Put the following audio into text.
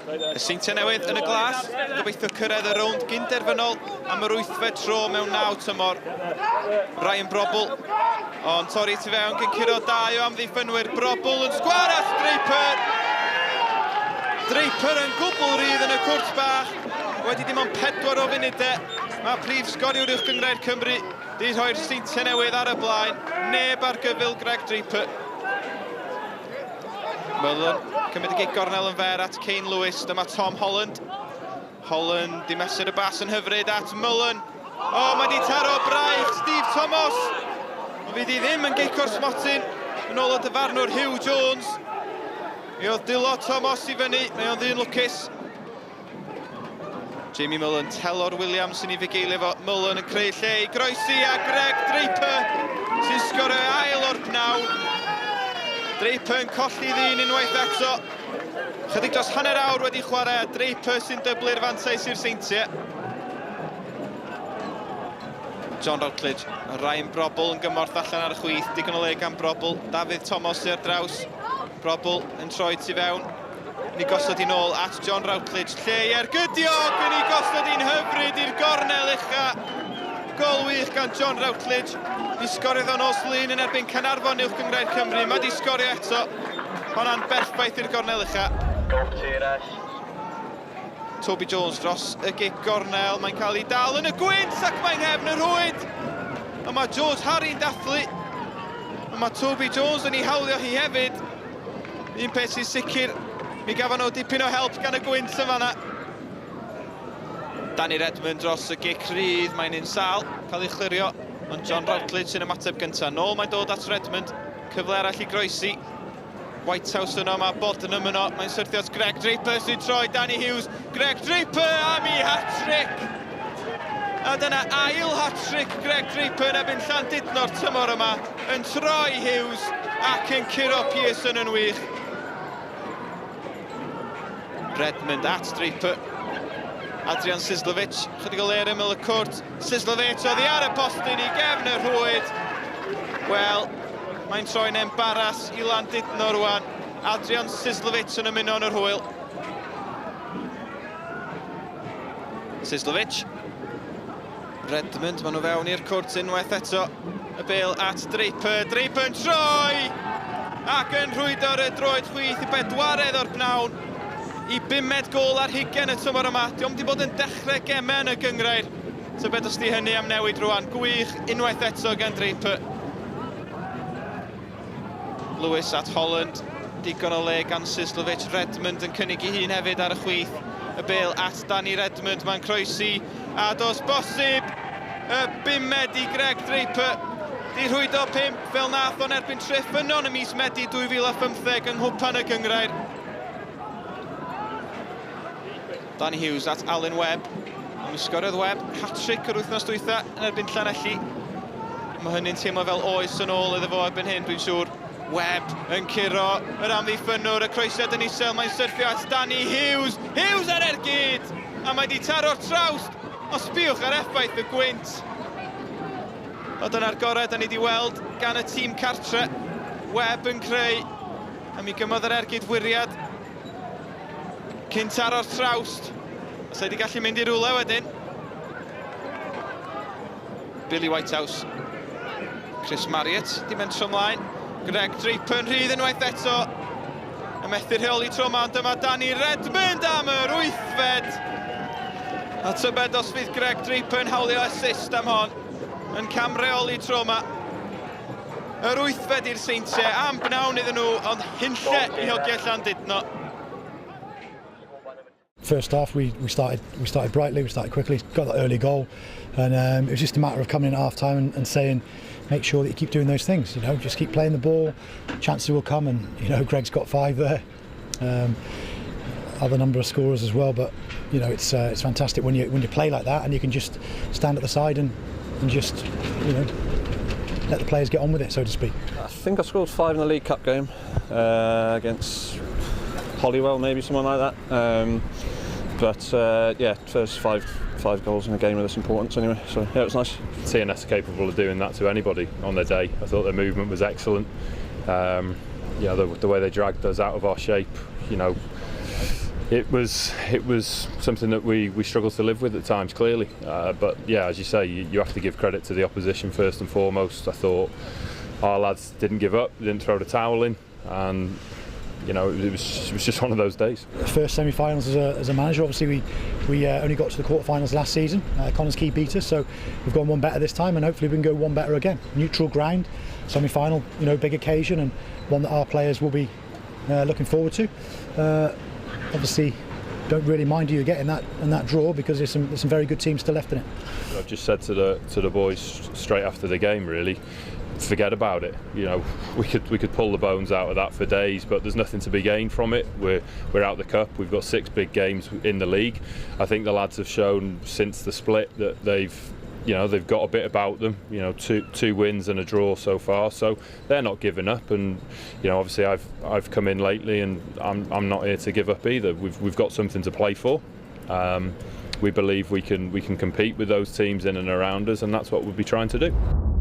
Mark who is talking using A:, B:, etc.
A: Y Seintiau Newydd yn y glas, gobeithio cyrraedd y rownd gynderfynol am yr wythfed tro mewn naw tymor. Ryan Brobbel, ond torri tu fewn cyn curo dau o amddiffynwyr. Brobbel yn sgwar at Draper! Draper yn gwbl rydd yn y cwrt bach, wedi dim ond pedwar o funudau. Mae prif sgoriwr Uwch Gynghrair Cymru di rhoi'r Seintiau Newydd ar y blaen. Neb ar gyfyl Greg Draper. Mullen cymryd y gic gornel yn fer at Kane Lewis. Dyma Tom Holland. Holland di mesur y bas yn hyfryd at Mullen. O, oh, mae di taro braich Steve Thomas. Ond fydd hi ddim yn gic o'r smotyn. Yn ôl y dyfarnwr Hugh Jones. Mi oedd Dilo Thomas i fyny. Mae o'n ddyn lwcus. Jamie Mullen, Telor Williams sy'n ei fugeilio fo. Mullen yn creu lle i groesi a Greg Draper sy'n sgorio ail o'r pnawn. Draper yn colli ddyn unwaith eto. Chydig dros hanner awr wedi chwarae a Draper sy'n dyblu'r fantais i'r Seintiau. John Routledge, Ryan Brobbel yn gymorth allan ar y chwith, digon o le gan Brobbel, Dafydd Thomas sy'n ar draws, Brobbel yn troi tu fewn, Yn ei gosod hi'n ôl at John Routledge, lle i ergydio ac yn ei gosod hi'n hyfryd i'r gornel ucha. Gol wych gan John Routledge. Mi sgoriodd o nos Lun yn erbyn Caernarfon Uwch Gynghrair Cymru. Mae di sgorio eto. Honna'n berffaith i'r gornel ucha. Toby Jones dros y gic gornel. Mae'n cael ei dal yn y gwynt ac mae'n nghefn y rhwyd. Ond mae George Harry'n dathlu. Ond mae Toby Jones yn ei hawlio hi hefyd. Un peth sy'n sicr, mi gafon nhw dipyn o help gan y gwynt yn fanna. Danny Redmond dros y gic rhydd, mae'n un sal, cael ei chlirio, ond John Routledge sy'n ymateb gyntaf. Nôl mae'n dod at Redmond, cyfle arall i groesi. Whitehouse yno, mae Bodenham yno, mae'n syrthio at Greg Draper sy'n troi Danny Hughes. Greg Draper am ei hat-trick! A dyna ail hat-trick Greg Draper yn erbyn Llandudno'r tymor yma, yn troi Hughes ac yn curo Pearson yn wych. Redmond at Draper. Adrian Sislovic, chydig o le ar ymyl y cwrt. Sislovic oddi ar y postyn i gefn y rhwyd. Wel, mae'n troi'n embaras i Landudno rwan. Adrian Sislovic yn ymuno yn yr hwyl. Sislovic. Redmond, maen nhw fewn i'r cwrt unwaith eto. Y bel at Draper. Draper yn troi! Ac yn rhwydo'r y droed chwith i bedwaredd o'r pnawn. I bumed gol ar hugen y tymor yma. Diolch wedi bod yn dechrau gemau yn y gyngrair. Tybed os di hynny am newid rwan. Gwych unwaith eto gan Draper. Lewis at Holland. Digon o le gan Sislovic. Redmond yn cynnig ei hun hefyd ar y chwith. Y bel at Danny Redmond. Mae'n croesi. A dos bosib y bumed i Greg Draper. Di rhwydo pump fel nath o'n erbyn Treffynnon ym mis Medi 2015 yng Nghwpan y Gynghrair. Danny Hughes at Alun Webb. Ond mi sgoriodd Webb hat-trick yr wythnos dwytha yn erbyn Llanelli. Mae hynny'n teimlo fel oes yn ôl iddo fo erbyn hyn, dwi'n siŵr. Webb yn curo yr amddiffynnwr, y croesiad yn isel, mae'n syrthio at Danny Hughes. Hughes ar ergyd! A mae di taro'r trawst! Ond sbiwch ar effaith y gwynt. O dyna'r gorau da ni wedi weld gan y tîm cartre. Webb yn creu, a mi gymodd yr ergyd fwriad Cyn taro'r trawst. Os wedi gallu mynd i rwle wedyn. Billy Whitehouse. Chris Marriott di mentro ymlaen. Greg Draper yn rhydd unwaith eto. Y methu rheoli tro yma, ond dyma Danny Redmond am yr wythfed. A tybed os fydd Greg Draper yn hawlio assist am hon. Yn camreoli tro yma. Yr wythfed i'r Seintiau, am bnawn iddyn nhw, ond hunlle i hogiau Llandudno.
B: First half we, we started we started brightly, we started quickly, got that early goal, and um, it was just a matter of coming in at half time and, and saying, make sure that you keep doing those things, you know, just keep playing the ball, chances will come, and you know, Greg's got five there. Um, other number of scorers as well, but you know it's uh, it's fantastic when you when you play like that and you can just stand at the side and and just you know let the players get on with it, so to speak.
C: I think I scored five in the League Cup game uh, against Holywell, maybe someone like that. Um, but uh, yeah, first five five goals in a game of this importance anyway. So yeah, it was nice.
D: TNS are capable of doing that to anybody on their day. I thought their movement was excellent. Um, yeah, the, the way they dragged us out of our shape, you know, It was something that we struggled to live with at times, clearly. But yeah, as you say, you have to give credit to the opposition first and foremost. I thought our lads didn't give up, didn't throw the towel in, and you know, it was just one of those days.
B: The first semi-finals as a manager, obviously we only got to the quarterfinals last season. Connah's Quay beat us, so we've gone one better this time, and hopefully we can go one better again. Neutral ground, semi-final, you know, big occasion, and one that our players will be looking forward to. Obviously, don't really mind you getting that and that draw, because there's some very good teams still left in it.
D: I've just said to the boys straight after the game, really, forget about it. You know, we could pull the bones out of that for days, but there's nothing to be gained from it. We're out the cup. We've got 6 big games in the league. I think the lads have shown since the split that they've got a bit about them. You know, two wins and a draw so far, so they're not giving up. And you know, obviously I've come in lately, and I'm not here to give up either. We've got something to play for. We believe we can compete with those teams in and around us, and that's what we'll be trying to do.